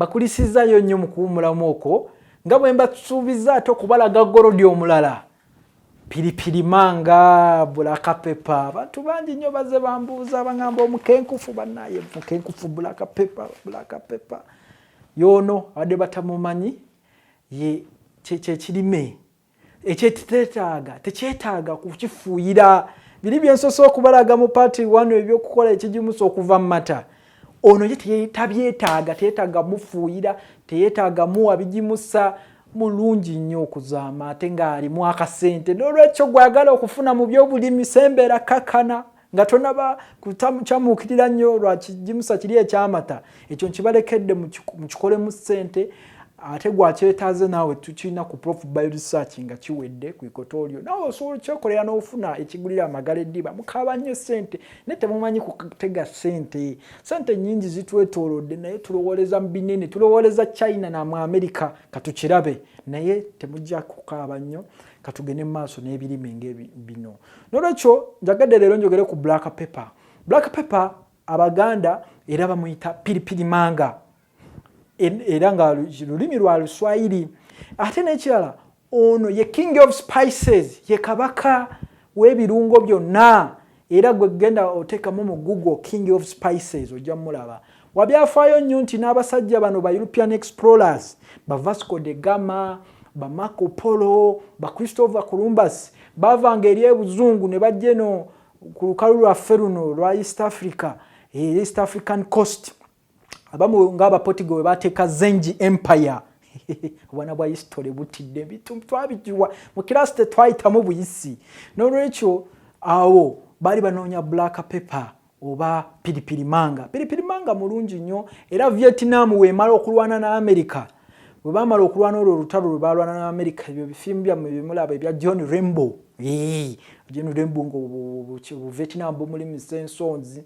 Mbakulisizzaayo nnyo mu kuwummulamu okwo nga bwe mbasuubizza ate okubalaga golodi omulala piripiri manga black pepper. Abantu bangi nnyo bazze bambuuza bangamba omukenkufu bannaye mukenkufu black pepper, black pepper yoono abadde batamumanyi ye kyekirime ekyetetaga tekyetaaga kukifuuyira biri byensoose okubalaga mu paati wano ebyokukola ekigimusa okuva mu mata ono ye tabyetaaga teyetaaga mufuuyira teyetaaga muwa bigimusa mulungi nnyo okuzaama ate ng'alimu akasente n'olwekyo gwagala okufuna mu byobulimi sembeera kakana nga tonaba kukyamuukirira nnyo lwa kigimusa kiri ekyamata ekyo nkibalekedde mukikolemu ssente ate gwakyetaaze naawe tukirina ku prof bio research nga kiwedde ku ikotoolyo naawe osobola okyekolera n'ofuna ekigulira amagala eddiba mukaaba nnyo ssente naye temumanyi kutega ssente ssente nnyingi zitwetoolodde naye tulowooleza mu binene tulowooleza china namu amerika katukirabe naye temujja kukaaba nnyo katugende mu maaso n'ebirime ng'ebino nolwekyo njagadde leero njogere ku black pepper. Black pepper abaganda era bamuyita piripiri manga era nga lulimi lwa luswayiri ate n'ekirala ono ye king of spices ye kabaka w'ebirungo byonna era gwe genda oteekamu mu google king of spices ojja mulaba wabyafaayo nnyo nti n'abasajja bano ba european explorers ba vasco de gama ba marco polo ba christopher columbus baavanga eri ebuzungu ne bajja eno ku lukalu lwaffe luno lwa east africa eh, east african coast abamu nga abaportugal we bateeka zengi empire obwana bwa history butidde twabigiwa mu kirasi tetwayitamu buyisi n'olwekyo awo baali banoonya black pepper oba piripiri manga. Piripiri manga mulungi nnyo era Vietnam wemala okulwana na America bwe bamala okulwana olwo olutalo lwe balwana na America ebyo bifirimu byammwe byemulaba ebya John Rambo John Rambo nga Vietnam bumulimisa ensonzi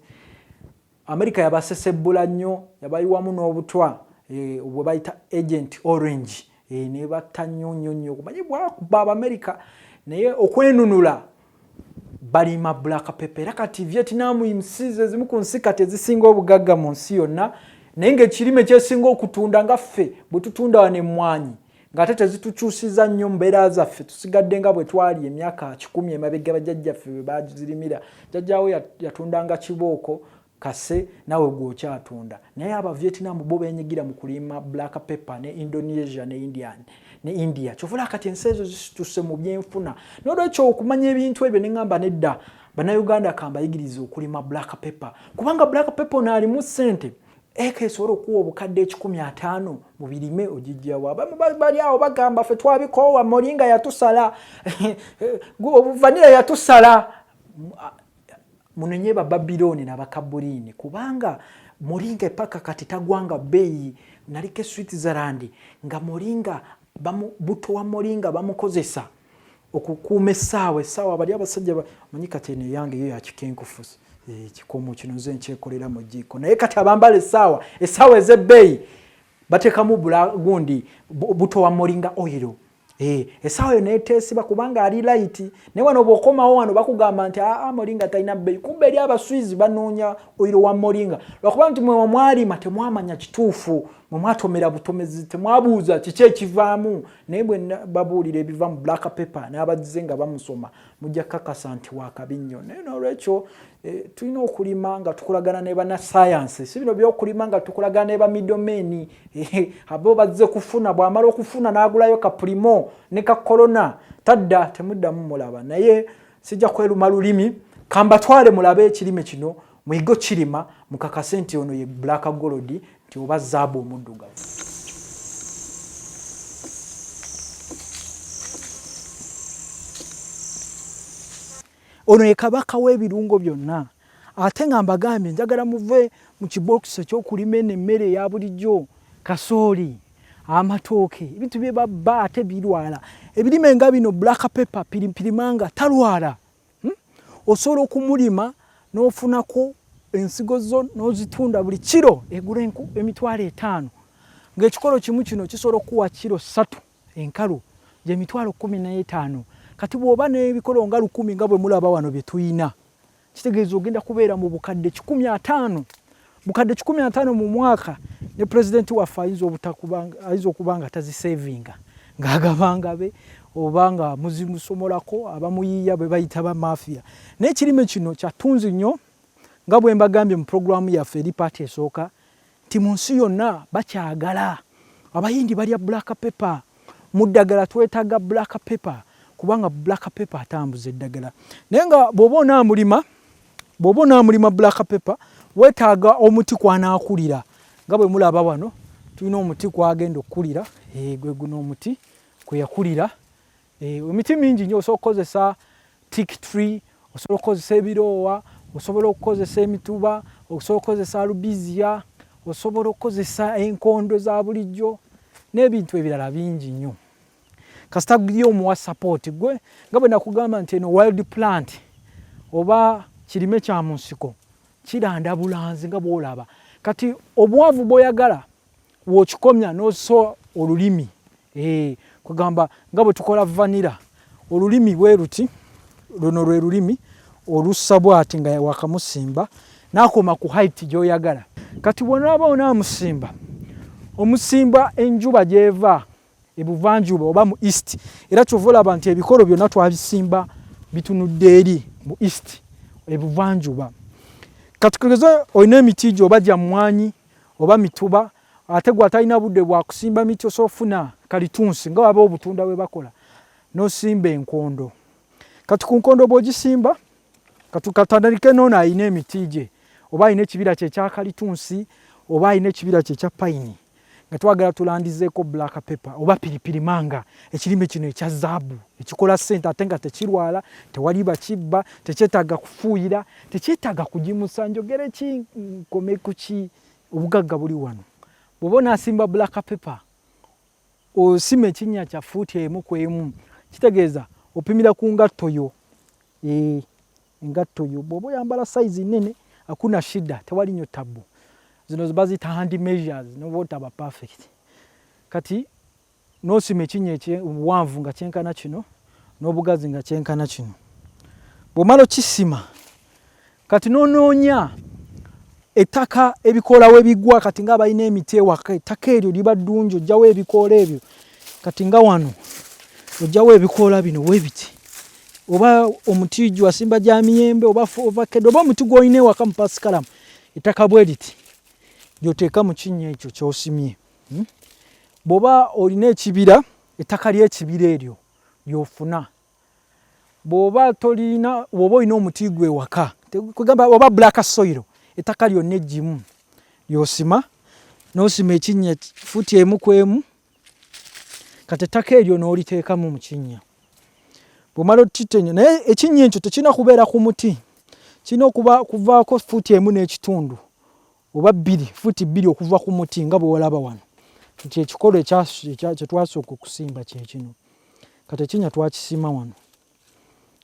America yabasesebbula nnyo yabayiwamu n'obutwa bwe bayita Agent Orange nebatta nnyo nnyo nnyo omanyi bwakuba Abamerika naye okwenunula balima black pepper era kati Vietnam nsi zezimu ku nsi kati ezisinga obugagga mu nsi yonna naye ng'ekirime kyesinga okutunda nga ffe bwe tutunda wano emmwanyi ng'ate tezitukyusiza nnyo mbeera zaffe tusigadde nga bwe twali emyaka kikumi emabega bajjajjaffe bwe bazirimira jjajjaawo yatundanga kibooko kase nawe gwokyatunda naye aba Vietnam bo benyigira mu kulima black pepper ne Indonesia ne Indian ne India kyovula kati ensi ezo zisituse mu byenfuna nolwekyo okumanya ebintu ebyo nengamba nedda bannayuganda kambayigiriza okulima black pepper kubanga black pepper ono alimu ssente eka esobola okuwa obukadde ekikumi ataano mu birime ogijjawo abamu bali awo bagamba ffe twabikoowa moringa yatusala vanira yatusala munenye bababilooni nabakabuliini kubanga moringa epaka kati tagwanga bbeeyi naliko e switzerland nga moringa buto wa moringa bamukozesa okukuuma essaawa essaawa bali abasajja manyi kati eno eyange yo yakikenkufu ekikomo kino nze nkyekolera mu jjiiko naye kati abambala essaawa essaawa ez'ebbeeyi bateekamu gundi buto wa moringa oil Eh, esaawa yo neteesiba kubanga ali light naye wano bwokomawo wano bakugamba nti aa ah, moringa talina bbeeyi kumbe eri abaswizi banoonya oiro wa moringa lwakuba nti mwe mwalima temwamanya kituufu mwe mwatomera butomezi temwabuuza kiki ekivaamu naye bwe babuulira ebiva mu black paper n'abazze nga bamusoma mujja kukakasa nti wakabi nnyo naye nolwekyo eh, tulina okulima nga tukolagana ne banasayansi si bino byokulima nga tukolagana ne bamidomeni eh, abo bazze kufuna bwamala okufuna n'agulayo kapulimo ne ka korona tadda temuddamu mulaba naye sijja kweruma lulimi kambatwale mulabe ekirime kino muyigo kirima mukakase nti ono ye black gold nti oba zaabu omuddugavu. Ono ye kabaka w'ebirungo byonna ate nga mbagambye njagala muve mu kibookisi ekyokulima eno emmere eya bulijjo kasooli amatooke ebintu bye babba ate birwala ebirime nga bino black pepper piripirimanga talwala hmm? Osobola okumulima n'ofunako ensigo zo n'ozitunda buli kiro egula emitwalo etaano ng'ekikolo kimu kino kisobola okukuwa kiro ssatu enkalu gyemitwalo kkumi n'etaano kati bw'oba n'ebikolo nga lukumi nga bwe mulaba wano bye tulina kitegeeza ogenda kubeera mu bukadde kikumi ataano Bukadde 150 mu mwaka ne pulezidenti waffe ayinza ayinza okuba nga tazisevinga, ng'agabanga be oba nga muzimusomolako abamuyiiya bwe bayita ba mafia. Naye ekirime kino kyatunzi nnyo, nga bwe mbagambye mu pulogulaamu yaffe eri paati esooka nti mu nsi yonna bakyagala. Abayindi balya black pepper. Mu ddagala twetaaga black pepper kubanga black pepper atambuza eddagala. Naye nga bw'oba onaamulima, bw'oba onaamulima black pepper weetaaga omuti kw'anaakulira. Nga bwe mulaba wano tulina omuti kw'agenda okukulira, gwe guno omuti kwe yakulira. Emiti mingi nnyo, osobola okukozesa teak tree, osobola okukozesa ebiroowa, osobola okukozesa emituba, osobola okukozesa albizia, osobola okukozesa enkondo za bulijjo n'ebintu ebirala bingi nnyo. Kasita guli omuwa support gwe, nga bwe nakugamba nti eno wild plant oba kirime kya mu nsiko kiranda bulanzi nga bw'olaba. Kati obuwanvu bw'oyagala w'okikomya n'ossa olulimi, kugamba nga bwe tukola vanilla, olulimi bwe luti, luno lwe lulimi olussa bw'ati nga wakamusimba n'akoma ku height gy'oyagala. Kati bw'onaaba onaamusimba, omusimba enjuba gy'eva ebuvanjuba oba mu east, era kyova olaba nti ebikolo byonna twabisimba bitunudde eri mu east, ebuvanjuba. Kati tugeze olina emiti gyo oba gya mmwanyi oba mituba, ate gwe atalina budde bwa kusimba miti osobola okufuna kalitunsi nga waba obutunda bwe bakola n'osimba enkondo. Kati ku nkondo bw'ogisimba, kati katandike n'ono alina emiti gye oba alina ekibira kye ekya kalitunsi oba alina ekibira kye ekya payini, nga twagala tulandizeeko black pepper oba piripiri manga, ekirime kino ekya zaabu ekikola ssente ate nga tekirwala, tewali bakibba, tekyetaaga kufuuyira, tekyetaaga kugimusa. Njogere ki, nkome ku ki? Obugagga buli wano. Bw'oba onaasimba black pepper, osima ekinnya kya fuuti 1 ku 1, kitegeeza opimira ku ngatto yo. Engatto yo bw'oba oyambala sayizi nnene, hakuna shida, tewali nnyo tabbu. Zino baziyita hand measures, noba otaba perfect. Kati n'osima ekinnya obuwanvu nga kyenkana kino n'obugazi nga kyenkana kino. Bw'omala okisima, kati n'onoonya ettaka ebikoola we bigwa. Kati nga abalina emiti ewaka, ettaka eryo liba ddungi, oggyawo ebikoola ebyo. Kati nga wano oggyawo ebikoola bino bwe biti, oba omuti gwasimba gya miyembe oba ovakkedo oba omuti gw'olina ewaka mu pasikalamu, ettaka bwe liti ly'oteeka mu kinnya ekyo ky'osimye. Bw'oba olina ekibira, ettaka ly'ekibira eryo ly'ofuna. Bw'oba tolina, bw'oba olina omuti gwe ewaka, kugamba oba black soil, ettaka lyonna eggimu ly'osima, n'osima ekinnya fuuti 1 ku 1. Kati ettaka eryo n'oliteekamu mu kinnya. Bw'omala okitenya, naye ekinnya ekyo tekirina kubeera ku muti, kirina okuba kuvaako fuuti 1 n'ekitundu oba 2, fuuti 2 okuva ku muti, nga bwe walaba wano nti ekikolo kye twasooka okusimba kye kino. Kati ekinnya twakisima wano,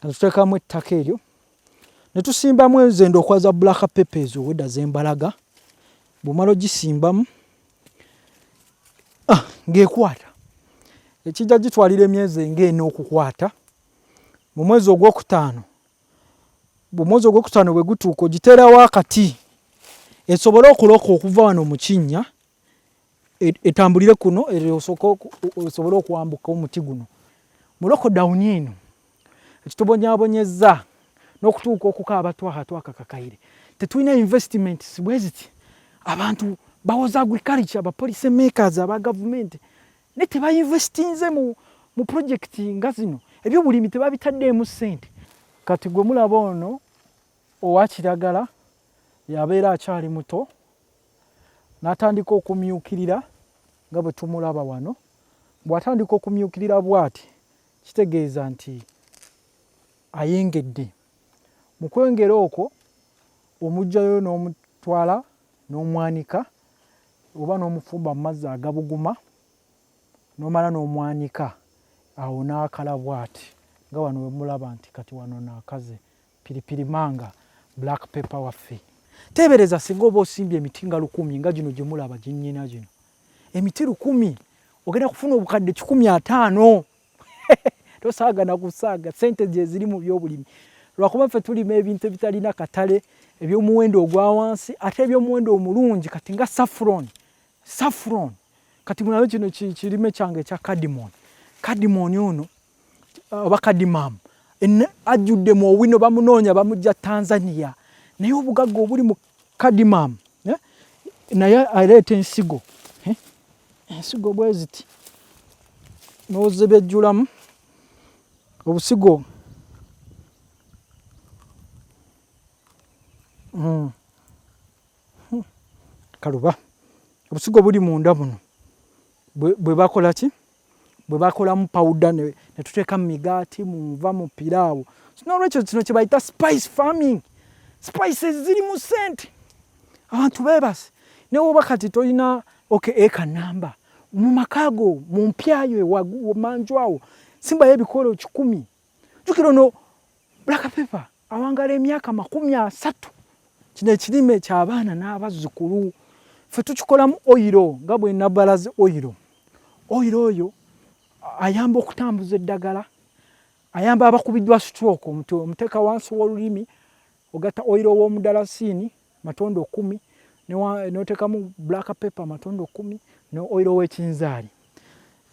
kati tuteekamu ettaka eryo ne tusimbamu ezo endokwa za black pepper ezo obwedda z'embalaga. Bw'omala ogisimbamu, ng'ekwata, ekijja gitwalira emyezi ng'ena okukwata. Mu mwezi ogwokutaano, omwezi ogwokutaano bwe gutuuka, ogiteerawo akati esobole okuloka okuva wano mu kinnya etambulire kuno, esobole okwambuka omuti guno. Mu lockdown eno ekitubonyaabonyezza n'okutuuka okukaaba twaka twakakakaire, tetulina investments bwe ziti. Abantu bawoza agriculture, ba policy makers aba gavumenti, naye tebainvestinze mu project nga zino, ebyobulimi tebabitaddeemu ssente. Kati gwe mulaba ono owa kiragala yabeera akyali muto n'atandika okumyukirira nga bwe tumulaba wano. Bw'atandika okumyukirira bw'ati, kitegeeza nti ayengedde. Mu kwengera okwo omuggyayo n'omutwala n'omwanika oba n'omufumba mu mazzi agabuguma, n'omala n'omwanika, awo n'akala bw'ati nga wano we mulaba nti kati wano naakaze piripiri manga black pepper waffe. Teebereza singa oba osimbye emiti nga 1000 nga gino gye mulaba gye nnyina gino, emiti 1000 ogenda kufuna obukadde 150. Tosaaga na kusaaga, ssente gye ziri mu byobulimi. Lwakuba ffe tulima ebintu ebitalina katale, eby'omuwendo ogwa wansi ate eby'omuwendo omulungi kati nga saffron. Saffron kati mulabe kino kirime kyange ekya cardamom. Cardamom ono oba cardamom ajjudde mu owino, bamunoonya bamujja Tanzania, naye obugagga obuli mu cardamom eh? Naye aleeta ensigo eh? Ensigo bwe ziti n'ozibejjulamu obusigo Kaluba obusigo buli munda buno bwe bakola ki, bwe bakolamu pawuda ne tuteeka mu migaati, mu nva, mu piraawo. N'olwekyo kino kye bayita spice farming. Spices ziri mu ssente, abantu beebase. Ne woba kati tolina okay eka namba mu maka go, mu mpyayo ewamanju awo, simbayo ebikolo 100. Jjukira ono black pepper awangala emyaka 30. Kino ekirime ky'abaana n'abazzukulu. Ffe tukikolamu oyiro nga bwe nabalaze oyiro. Oyiro oyo ayamba okutambuza eddagala, ayamba abakubiddwa stroke. Omuteeka wansi w'olulimi, ogatta oyiro w'omudalasiini matondo 10, n'oteekamu black pepper matondo 10 ne oyiro w'ekinzaali.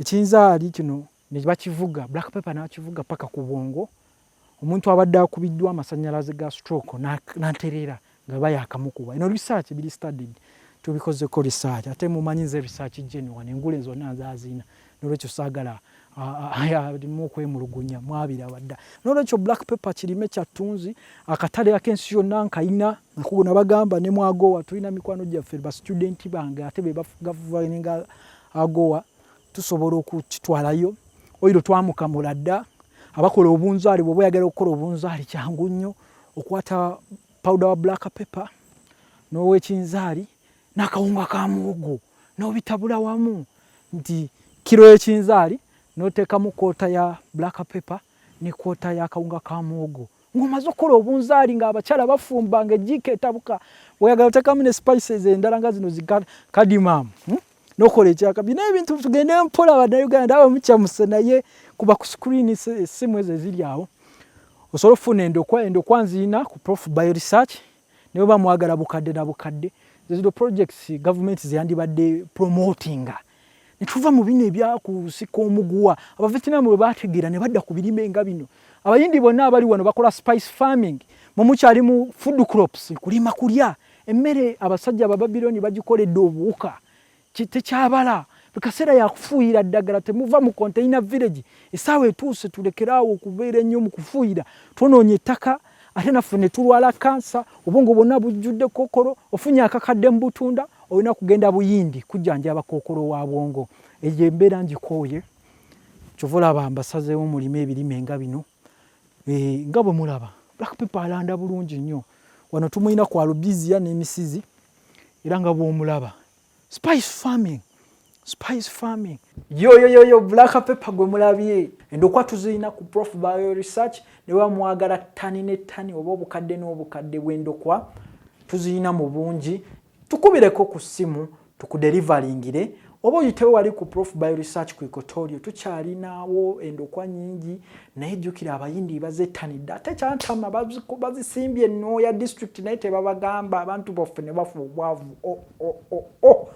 Ekinzaali kino ne bakivuga, black pepper n'akivuga paka ku bwongo. Omuntu abadde akubiddwa amasannyalaze ga stroke n'atereera nga bayakamukuba. Eno research biri studied, tubikozeko research, ate mumanyi nze research genuine, engule zonna nzaziina. N'olwekyo saagala alimu okwemulugunya, mwabiraba dda. N'olwekyo black pepper kirime kya ttunzi, akatale ak'ensi yonna nkayina. Nabagamba ne mu AGOA tulina mikwano gyaffe, ba student bange ate be bagoverninga AGOA, tusobola okukitwalayo. Oyiro twamukamula dda. Abakola obunzaali, bw'oba oyagala okukola obunzaali kyangu nnyo, okwata powder wa black pepper n'ow'ekinzaali n'akawunga ka muwogo n'obitabula wamu, nti kiro y'ekinzaali n'oteekamu quarter ya black pepper ne quarter y'akawunga ka muwogo, ng'omaze okukola obunzaali ng'abakyala bafumba ng'ejjiiko etabuka. Bw'oyagala oteekamu ne spices endala nga zino zi cardamom, N'okola ekyaka bino ebintu. Tugende mpola, Bannayuganda aba mukyamuse, naye kuba ku screen essimu ezo eziri awo osobola okufuna endokwa. Endokwa nziina ku Prof Bio Research, naye oba mwagala bukadde na bukadde, zino projects gavumenti zeyandibadde promotinga ne tuva mu bino ebyakusika omuguwa. Abavietnam bwe bategeera ne badda ku birime nga bino. Abayindi bonna abali wano bakola spice farming, mwe mukyali mu food crops, kulima kulya emmere. Abasajja Abababiloni bagikoledde obuwuka, tekyabala buli kaseera yakufuuyira ddagala. Temuva mu container village, essaawa etuuse tulekeraawo okubeera ennyo mu kufuuyira. Twonoonya ettaka ate naffe ne tulwala kansa, obwongo bwonna bujjudde kookolo. Ofunye akakadde mu butunda, olina kugenda Buyindi kujjanjaba kookolo wa bwongo. Eyo embeera ngikooye. Kyova olaba mbasazeewo mulime ebirime nga bino nga bwe mulaba black pepper alanda bulungi nnyo. Wano tumulina ku albizia n'emisizi, era nga bw'omulaba spice farming, spice farming. Yoyoyoyo black pepper gwe mulabye, endokwa tuzirina ku Prof Bio Research. Ne bamwagala ttani ne ttani oba obukadde n'obukadde bw'endokwa, tuzirina mu bungi. Tukubireko ku ssimu tukudeliveringire, oba oyitewo wali ku Prof Bio Research ku Equatoria, tukyalinawo endokwa nyingi. Naye jjukira Abayindi bazettanidde, ate kyantama bazisimbye Nwoya district, naye tebabagamba. Abantu baffe ne bafa obwavu. O, o, o, o.